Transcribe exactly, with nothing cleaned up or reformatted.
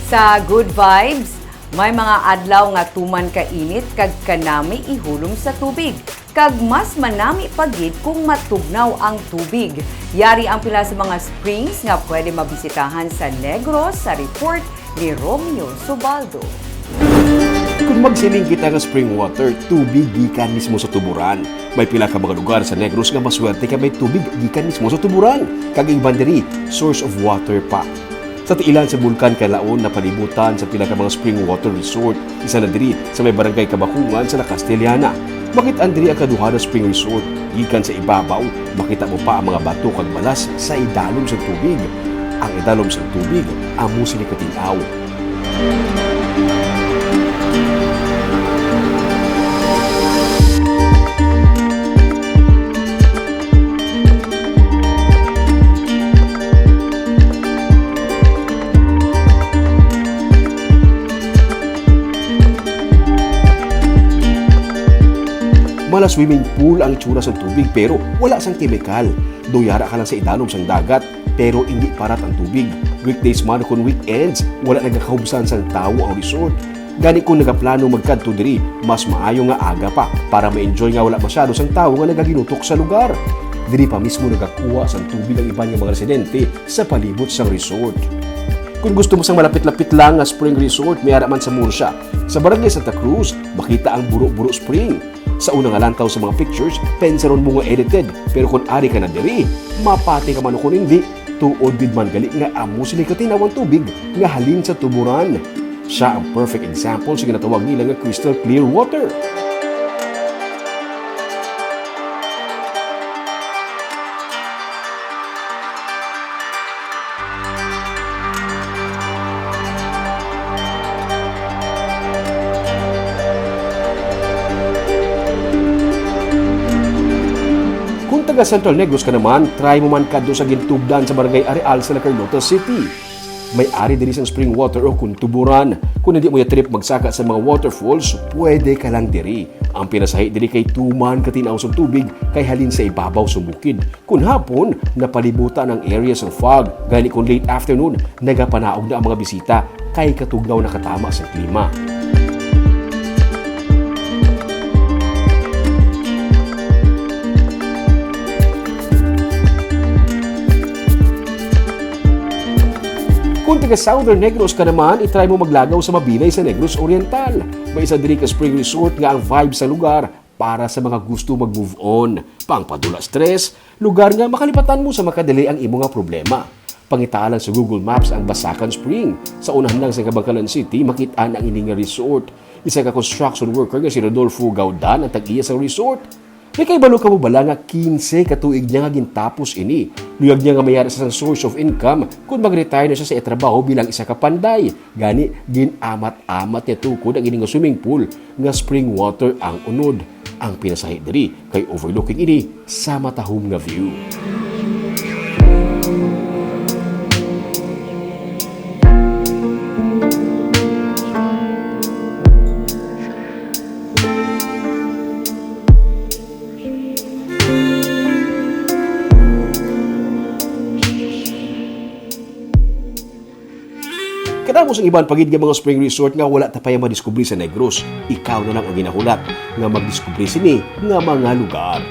Sa good vibes, may mga adlaw nga tuman ka init kag kanami ihulom sa tubig, kag mas manami pa gid kung matugnaw ang tubig. Yari ang pila sa mga springs nga pwede mabisitahan sa Negros, sa report ni Romeo Subaldo. Kung magsiling kita nga spring water, tubig gikan mismo sa tuburan. May pila ka mga lugar sa Negros nga maswerte kay may tubig gikan mismo sa tuburan, kag iban diri, source of water pa. Sa tiilan sa Bulkan Calaon, napalibutan sa pila ka mga spring water resort. Isa na diri sa may barangay Kabakungan sa La Castellana. Makit-an diri ang kaduha na spring resort. Gikan sa ibabaw, makita mo pa ang mga bato kag balas sa idalom sang tubig. Ang idalom sang tubig amo sini katin-aw. Mala swimming pool ang itsura sang tubig, pero wala sang kemikal. Daw yara ka lang sa idalom sang dagat, pero indi parat ang tubig. Weekdays man kon weekends, wala nagakahubsan sang tawo ang resort. Gani, kung nagaplano magkadto diri, mas maayo nga aga pa para ma-enjoy nga wala masyado sang tawo nga nagaginutok sa lugar. Diri pa mismo nagakuha sang tubig ang iban nga mga residente sa palibot sang resort. Kung gusto mo sang malapit-lapit lang nga spring resort, may ara man sa Murcia. Sa Barangay Santa Cruz, makita ang Buro-Buro Spring. Sa una nga lantaw sa mga pictures, pensaron mo nga edited, pero kung ari ka na diri, mapati ka man o kung indi, tuod gid man gali nga amo sini katin-aw ang tubig nga halin sa tuburan. Sia ang perfect example sa ginatawag nila nga crystal clear water. Kung taga Central Negros ka naman, try mo man kadto sa gintugdan sa Barangay Areal sa La Carlota City. May ari diri sang spring water o kung tuburan. Kung hindi mo ya trip magsaka sa mga waterfalls, pwede ka lang diri. Ang pinasahi diri kay tuman katin-aw sang tubig kay halin sa ibabaw sang bukid. Kun hapon, napalibutan ang area sang fog. Gani kun late afternoon, nagapanaog na ang mga bisita kay katugnaw na katama sang klima. Kung taga Southern Negros ka naman, i-try mo maglagaw sa Mabinay sa Negros Oriental. May isa diri ka spring resort nga ang vibe sa lugar para sa mga gusto mag-move on, pangpadula stress, lugar nga makalipatan mo sa makadali ang imo nga problema. Pangitaa lang sa Google Maps ang Basakan Spring. Sa unahan lang sa Kabankalan City, makit-an ang ini nga resort. Isa ka construction worker nga si Rodolfo Gaudan ang tag-iya sa resort. May kahibalo ka mo bala nga quince ka tuig niya nga gintapos ini? Luyag niya nga may ara sa sang source of income kung mag-retire na siya sa iya trabaho bilang isa ka panday. Gani, gin-amat-amat niya tukod ang ini nga swimming pool nga spring water ang unod. Ang pinasahi diri kay overlooking ini sa matahom nga view. Kadamo sang iban pa gid nga mga spring resort nga wala ta pa ya madiskubre sa Negros. Ikaw na lang ang ginahulat nga magdiskubre sini nga mga lugar.